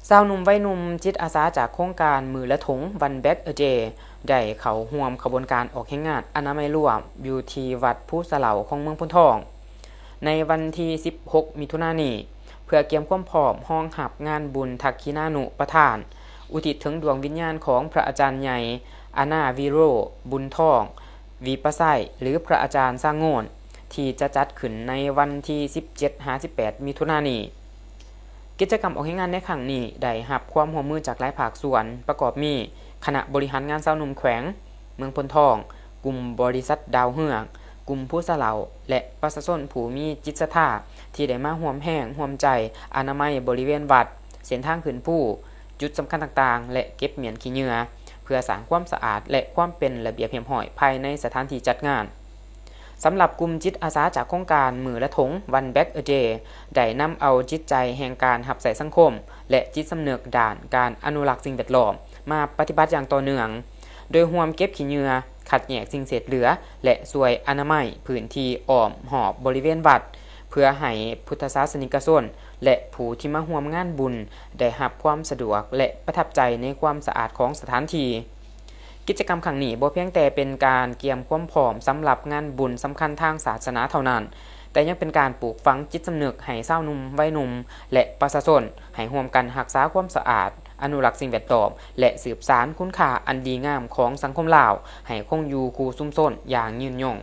ຊາວໜຸ່ມໄວໜຸ່ມຈິດອາສາຈາກໂຄງການມື້ລະທົງ One Bag a Day ໄດ້ເຂົ້າຮ່ວມຂະບວນການອອກແຮງງານອະນາໄມລວມ ຢູ່ທີ່ວັດພູສະເຫຼົາຂອງເມືອງໂພນທອງ ໃນວັນທີສິບຫົກ ມິຖຸນານີ້ ເພື່ອກຽມຄວາມພ້ອມຮອງຮັບງານບຸນທັກຂິນານຸປະທານ ອຸທິດເຖິງດວງວິນຍານຂອງພະອາຈານໃຫຍ່ ອານາວິໂຣ ບຸນທອງ ວິປະໄຊ ຫຼື ພະອາຈານຊາງໂງນ ທີ່ຈະຈັດຂຶ້ນໃນວັນທີສິບເຈັດຫາສິບແປດ ມິຖຸນານີ້. ກິດຈະກຳອອກແຮງງານໃນຄັ້ງນີ້ ໄດ້ຮັບຄວາມຮ່ວມມືຈາກຫຼາຍພາກສ່ວນ ປະກອບມີ ຄະນະບໍລິຫານງານຊາວໜຸ່ມແຂວງເມືອງໂພນທອງ, ກຸ່ມບໍລິສັດດາວເຮືອງ, ກຸ່ມພູສະເຫຼົາ ແລະ ປະຊາຊົນຜູ້ມີຈິດສັດທາ ທີ່ໄດ້ມາຮ່ວມແຮງຮ່ວມໃຈອະນາໄມບໍລິເວນວັດ, ເສັ້ນທາງຂຶ້ນພູ, ຈຸດສຳຄັນຕ່າງໆ ແລະ ເກັບມ້ຽນຂີ້ເຫຍື້ອ ເພື່ອສ້າງຄວາມສະອາດ ແລະ ຄວາມເປັນລະບຽບຮຽບຮ້ອຍພາຍໃນສະຖານທີ່ຈັດງານ. ສຳລັບກຸ່ມຈິດອາສາຈາກໂຄງການມື້ລະທົງ One Bag a Day ໄດ້ນຳເອົາຈິດໃຈແຫ່ງການຮັບໃຊ້ສັງຄົມ ແລະ ຈິດສຳນຶກດ້ານການອະນຸລັກສິ່ງແວດລ້ອມ ມາປະຕິບັດຢ່າງຕໍ່ເນື່ອງ, ໂດຍຮ່ວມເກັບຂີ້ເຫຍື້ອ, ຄັດແຍກສິ່ງເສດເຫຼືອ ແລະ ຊ່ວຍອະນາໄມພື້ນທີ່ອ້ອມຮອບບໍລິເວນວັດ ເພື່ອໃຫ້ພຸດທະສາສະນິກະຊົນ ແລະ ຜູ້ທີ່ມາຮ່ວມງານບຸນໄດ້ຮັບຄວາມສະດວກ ແລະ ປະທັບໃຈໃນຄວາມສະອາດຂອງສະຖານທີ່. ກິດຈະກຳຄັ້ງນີ້ບໍ່ພຽງແຕ່ເປັນການກຽມຄວາມພ້ອມສຳລັບງານບຸນສຳຄັນທາງສາສະໜາເທົ່ານັ້ນ, ແຕ່ຍັງເປັນການປູກຝັງຈິດສຳນຶກໃຫ້ຊາວໜຸ່ມໄວໜຸ່ມ ແລະ ປະຊາຊົນ ໃຫ້ຮ່ວມກັນຮັກສາຄວາມສະອາດ, ອະນຸລັກສິ່ງແວດລ້ອມ ແລະ ສືບສານຄຸນຄ່າອັນດີງາມຂອງສັງຄົມລາວ ໃຫ້ຄົງຢູ່ຄູ່ຊຸມຊົນຢ່າງຍືນຍົງ.